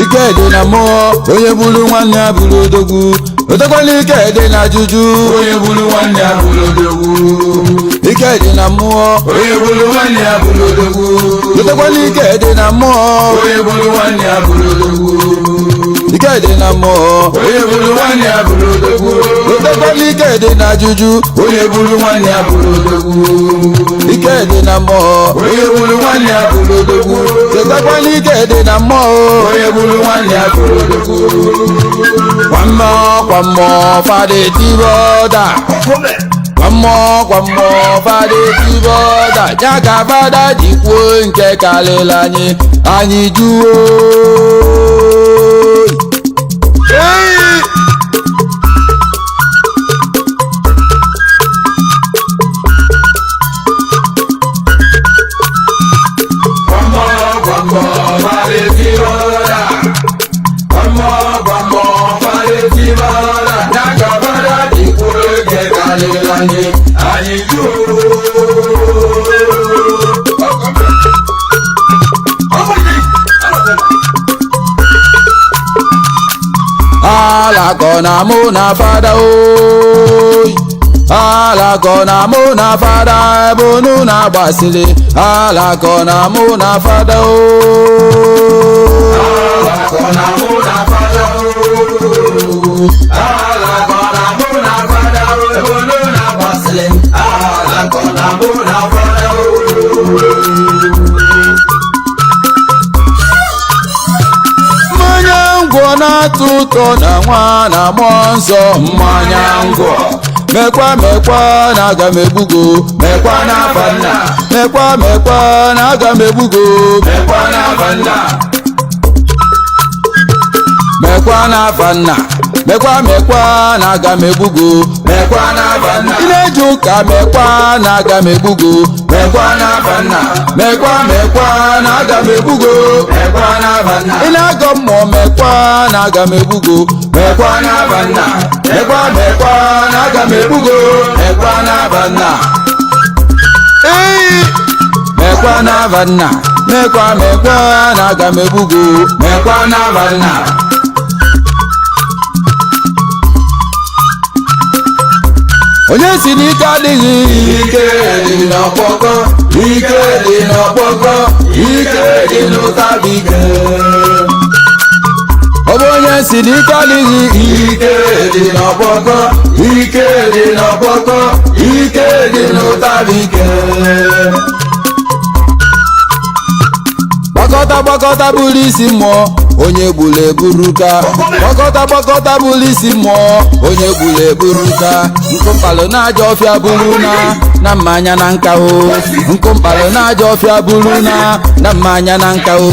Ike dị na mmụọ, onye buru nwanne ya bụrụ odogwu. Otekwala ike dị na juju, Onye buru nwanne ya bụrụ odogwu. Ike dị na mmụọ, Onye buru nwanne ya bụrụ odogwu. Otekwala ike dị na mmụọ, Onye buru nwanne ya bụrụ odogwu. Ike dị na mmụọ, Onye buru nwanne ya bụrụ odogwu. Otekwala ike dị na juju, Onye buru nwanne ya bụrụ odogwu. Ike dị na mmụọ, Onye buru nwanne ya bụrụ odogwu. Otekwala ike dị na mmụọ. Onye buru nwanne ya bụrụ odogwu. Kwa mmụọ, kwa mmụọ, fada etiboda. Kwa mmụọ, kwa mmụọ, fada etiboda. Ya ka fada ji kwuo nke karịrị anyị, anyị jụọ. Ei! Kwambo, kwambo, fada. Kwambo, kwambo, fada. N'aka fada ji kwuo nke karịrị anyị, anyị jụọ. Alakọ na mụ na fada oyi. Alakọ na mụ na fada ebe unu na-agbasiri. Alakọ na mụ na fada oyi. Alakọ na mụ na fada ooo. Alakọ na mụ na fada ooo. Ebe unu na-agbasịrị. Alakọ na mụ na fada ooo. Mmanya ngwọ na-atọ ụtọ na nwa na mmụọ nsọ, mmanya ngwọ. Mekwa mekwa na aga m egbugo. Mekwa n'afa nna. Mekwa mekwa na aga m egbugo. Mekwa n'afa nna. Mekwa n'afa nna. Mekwa mekwa na aga m egbugo. Mekwa n'afa nna. Ị na-eji ụka, mekwa na aga m egbugo. Mekwa n'afa nna. Mekwa mekwa na aga m egbugo. Mekwa n'afa nna. Ị na-agọ mmụọ, mekwa na aga m egbugo. Mekwa n'afa nna. Mekwa mekwa na aga m egbugo. Mekwa n'afa nna. Ee! Mekwa n'afa nna. Mekwa mekwa na aga m egbugo. Mekwa n'afa nna. Onye si n'ike adịghị. Ike dị n'ọkpọkọ, ike dị n'ọkpọkọ, ike dị n'ụtabike. Ọ bụ onye si n'ike adịghị. Ike dị n'ọkpọkọ, ike dị n'ọkpọkọ, ike dị n'ụtabike. Gbakọta gbakọta bụrụ isi mmụọ, onye gburu eburuka. Gbakọta gbakọta bụrụ isi mmụọ, onye gburu eburuka. Nkụmpalụ na-aja ọfịa bụrụ na na mmanya na nka o. Nkụmpalụ na-aja ọfịa bụrụ na na mmanya na nka o.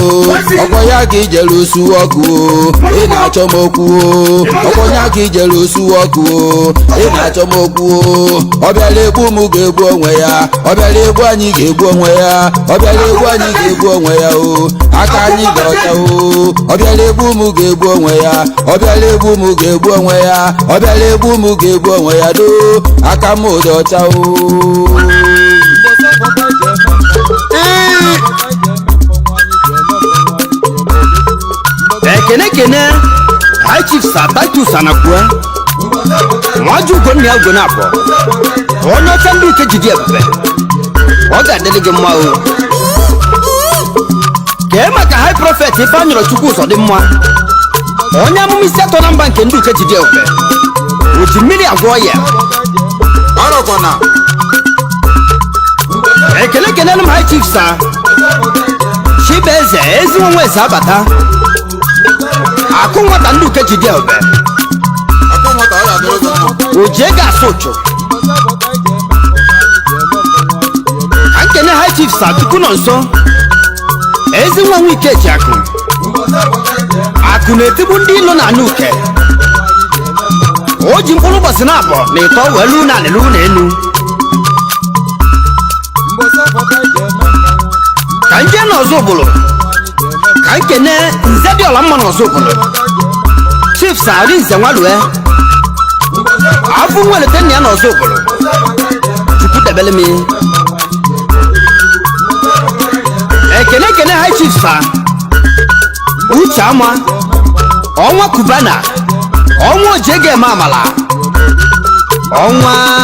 Ọkwọ ya ka ijere osu ọkụ o, ị na-achọ m okwu o. Ọkwọ ya ka ijere osu ọkụ o, ị na-achọ m okwu o. Ọ bịara egbu m ga-egbu onwe ya. Ọ bịara egbu anyị ga-egbu onwe ya. Ọ bịara egbu anyị ga-egbu onwe ya o. Aka anyị dị ọcha o. Ọ bịara egbu m ga-egbu onwe ya. Ọ bịara egbu m ga-egbu onwe ya. Ọ bịara egbu m ga-egbu onwe ya doo. Aka m dị ọcha o. Ee! Ekene kene High Chief Sir Titus Anakwe, nwaju ugonna ya ugo na-abọ, onye ọcha ndị uke jide ebube, ọ ga-adịrị gị mma o. Kee maka High Prophet Ifeanyịrọ Chukwu ụzọ dị mma, onye amụma isi atọ na mba nke ndị uke jide ebube, o ji mmiri agwọ ya. Ọrọkwana. Ekele kenelu m High Chief Sir Chibueze Ezinwa Eze Abata, akụ nwata ndị uke jide ebube, Akụ nwata, ọ ga-adịrị gị mma. O ji ego asụ ụchụ. Ka nkene High Chief Sir Chukwu nọ nso, ezi nwa nwike ji akụ akụ na-etigbu ndị ilo na anụ uke. O ji mkpụrụ ụbọchị na abụọ na ịtọ wee lu na alịlụ na elu. Ka nje n'ọzọ ụbụlụ, ka nkene nze dị ọla mma n'ọzọ ụbụlụ, Chief Sir Arinze Nwalue, afọ nweleta nna ya n'ọzọ ụbụlụ. Chukwu debele m. Ekene ekene High Chief Sir Uche Ama, Ọnwa Kubana, Ọnwa Ojege Eme Amala, Ọnwa.